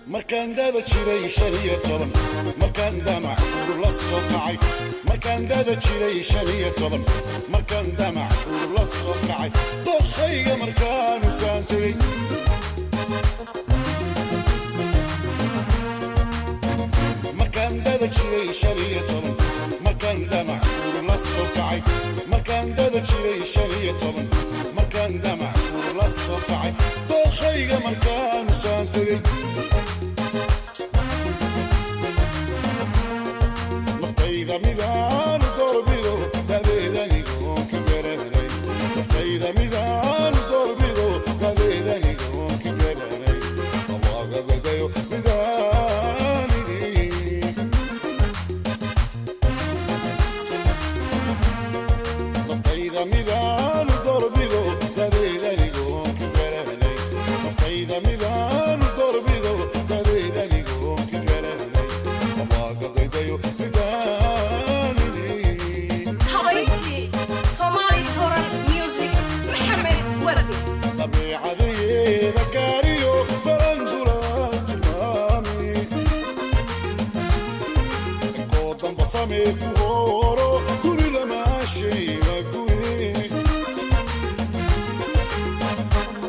Markaan dada jiray 15, markaan damac ur la soo kacay, markaan dada jiray 15, markaan damac ur la soo kacay, dokhayga markaanu saan tegey. Markaan dada jiray 15, markaan damac ur la soo kacay, markaan dada jiray 15, markaan damac ur la soo kacay, dokhayga markaanu saan tegey. Naftayda midaanu doorbido dadeedanigoon ka garanay, naftayda midaanu doorbido dadeedanigoon ka garanay, awaagagagayo midaanini. Naftayda midaanu doorbido dadeedanigoon ka garanay, naftayda midaanu doorbido dadeedanigoon ka garanay, awaagagagayo midaanini. Habayntii Somali Toral Music, Maxamed Wardi. Dabeecadeeda gaariyo barandula tilmaami, koo damba samee ku horo dunida maashayga guri,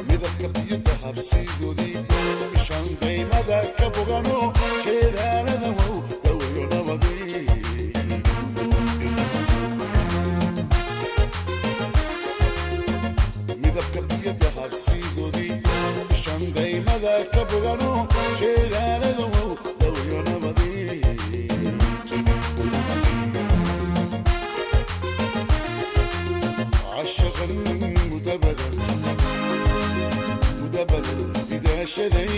midabka biyo dahabsiigoodii, bishan daymada ka bogano jeedaalada wow dawayo nabadii. Midabka biyo dahabsiigoodii, bishan daymada ka bogano jeedaalada wow dawayo nabadii. Cashaqan mudabadan mudabadan idaashaday,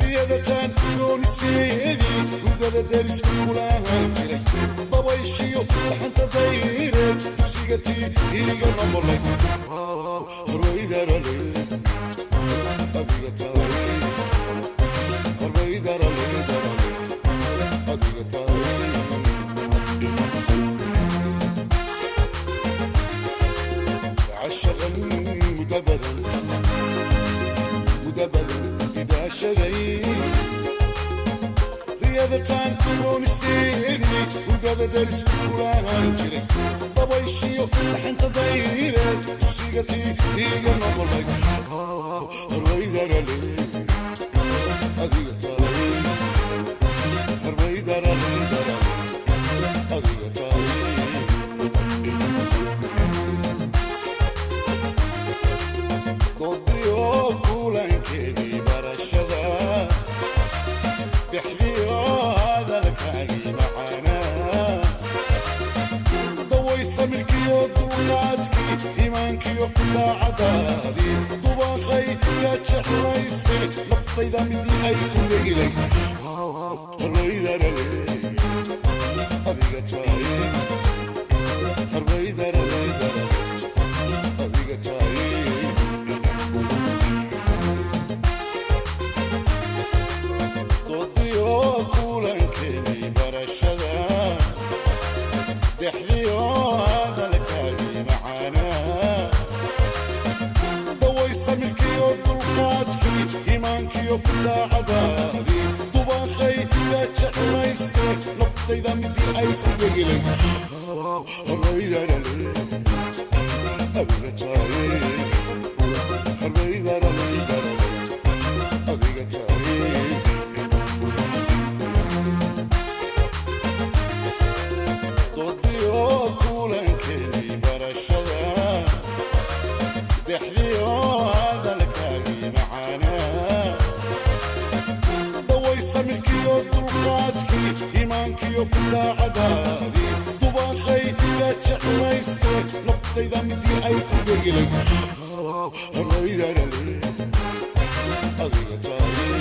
riyadataan gooniseedii, hurdada deris kulahaan jiray, dabayshiyo dhaxanta dayreed, dugsiga tii iiga nomolay, horwaydarale adiga tahay, horwaydarale darale adiga tahay. Cashaqan mudabadan mudabadan idaashaday, riyadataan goonisteedii, hurdada deris kulahaan jiray, dabayshiyo dhaxanta dayreed, dugsiga tii iiga noqolay, horwaydarale adiga tahay, horwaydarale darale adiga tahay. Doodiyo kulankeenii barashada, dexdiyo hadalkaagii macaanaa, daway samirkiyo dulqaadkii, iimaankiyo daacadaadii, dubaqay yaa jeclaystay, naftayda midii ay ku degilay, horwaydarale adiga tahay, horwaydarale darale adiga tahay. Doodiyo kulankeenii barashada, dexdiyo hadalkaagii macaanaa, daway samirkiyo dulqaadkii, iimaankiyo daacadaadii, dubaqay yaa jeclaystay, naftayda midii ay ku degilay, horwaydarale adiga tahay, horwaydarale darale adiga tahay. Doodiyo kulankeenii barashada, dexdiyo hadalkaagii macaanaa, daway samirkiyo dulqaadkii, iimaankiyo daacadaadii, dubaqay yaa jeclaystay, naftayda midii ay ku degilay, horwaydarale adiga tahay.